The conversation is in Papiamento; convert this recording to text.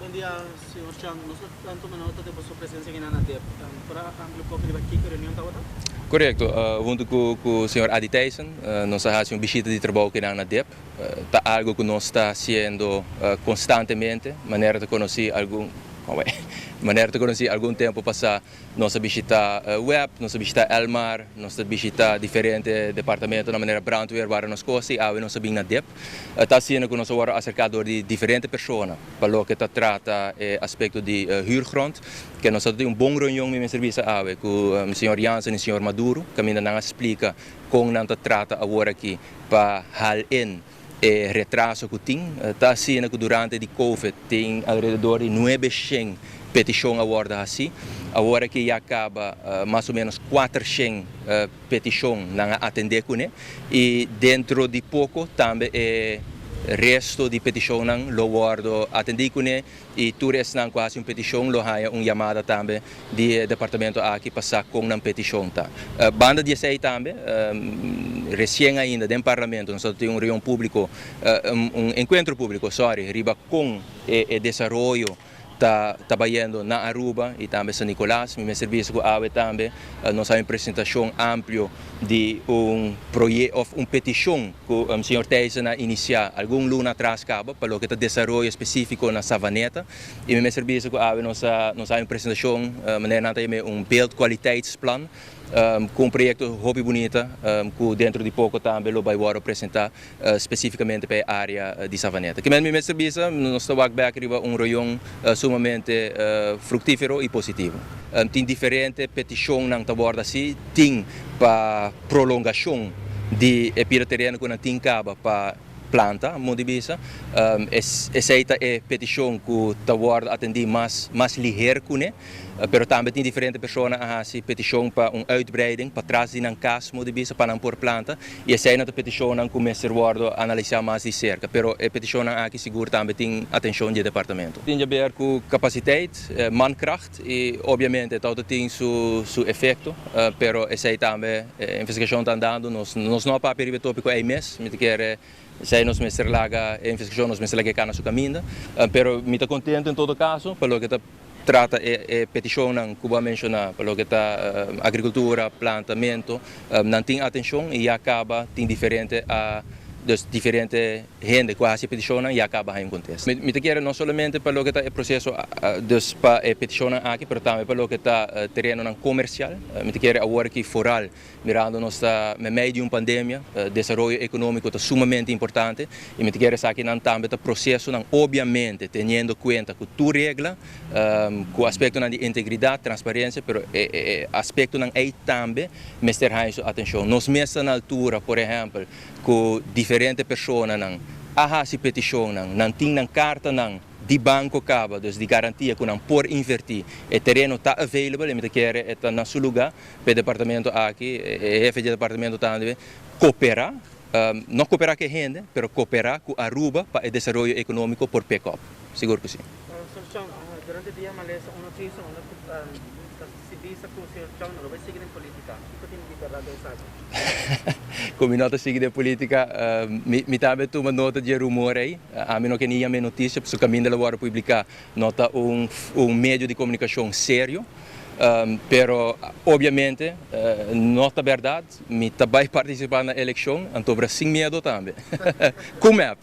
Bon dia, señor Chang. Nos ta tuma nota di boso presencia aki na DEP. Por amplia un poco riba kico reunion tabata? Correcto. Hunto cu señor Adi Thijssen, nos a haci un bishita di trabou aki na DEP. Ta algo cu nos ta haciendo constantemente. Manera ta conoci, algun tempo pasa nos a bishita WEB, nos a bishita Elmar, nos a bishita diferente departamento na manera brandweer, warda nos cos, y awe nos a bin na DEP. Ta haciendo cu nos a acerca door di diferente persona pa loke ta trata aspecto di huurgrond, cu nos tin un bon reunion mi servicio awe cu señor Jansen y señor Maduro, caminda nan a splica con nan ta trata awor aki pa haal in e retraso cu tin. Ta asina cu durante di COVID tin alrededor di 900 peticion awor asina. Awor aki ya caba mas o menos 400 peticion nan a atende cune y dentro di poco tambe e resto di peticionnan lo wordo atendi cune y tur esnan cu haci un peticion lo haya un yamada tambe di departamento aki pa sa con nan peticion ta. Banda di esey tambe, recien ainda den parlamento, nos tin un reunion publico, un encuentro publico, sorry, riba con e desaroyo ta bayendo na Aruba y tambe San Nicolas. Mi servicio cu awe tambe nos tin un presentacion amplio di un proyecto of un peticion cu señor Thijssen a inicia algun luna atras caba pa loke ta desaroyo specifico na Savaneta. Y mi servicio cu awe nos tin un presentacion, manera nan un beeldkwaliteitsplan, cu un proyecto hopi bunita, cu dentro di poco tambe lo bay presenta specificamente pa e area di Savaneta. Kiermen, mi servicio, nos ta back riba un reunion sumamente fructifero y positivo. Tin diferente peticionnan ta wordo haci, tin pa prolongacion di e tereno cu nan tin caba pa planta, modo di bisa. Esey ta e peticion cu ta wordo atendi mas liher cune, pero tambe tin diferente persona a haci peticion pa un uitbreiding, patras di nan cas, modo di bisa, pa nan por planta, y esey ta peticionnan cu mester wordo analisa mas di cerca, pero e peticionnan aki sigur tambe tin atencion di departamento. Tin di haber cu capaciteit, mankracht, y obviamente tur tin su efecto, pero esey tambe, investigacion ta andando, nos no a papia riba e topico ey mes, mi kier esey nos mester laga investigacion, nos mester laga cana su caminda, pero mi ta contento en todo caso, pa loke ta trata e peticionnan cu a menciona, pa loke ta agricultura, plantamento, nan tin atencion y ya caba tin diferente dus diferente hende cu a haci peticionnan ya caba un contesta. Mi kier no solamente pa loke ta e proceso, dus pa e peticionnan aki, pero tambe pa loke ta terenonan comercial. Mi kier awor aki vooral mirando nos ta medio di un pandemia, desaroyo economico ta sumamente importante y mi kier sa cu nan tambe ta procesonan, obviamente teniendo cuenta cu tur regla, cu aspectonan di integridad, transparencia, pero aspectonan ey tambe mester haya su atencion. Nos mes na altura, por ehempel, cu diferente personanan a haci peticionnan, nan tin nan cartanan di banco caba, dus di garantia cu nan por inverti. E tereno ta available, y mi kier ta na su lugar, e departamento aki, e hefe di departamento tambe, coopera, no coopera cu hende, pero coopera cu Aruba pa e desaroyo economico por pick up. Sigur cu si. Sr. Chang, durante dia m'a lesa un noticia unda si bisa cu Sr. Chang no bay sigui den politica. Kico tin di berdad den esaki? Cu mi no ta sigui den politica, mi tambe tuma nota di rumor ey. Ami no kier mi noticia, su caminda lo wordo publica, no ta un medio di comunicacion serio. Pero obviamente no ta berdad, mi ta bay participa na eleccion, anto sin miedo tambe. Cu MEP.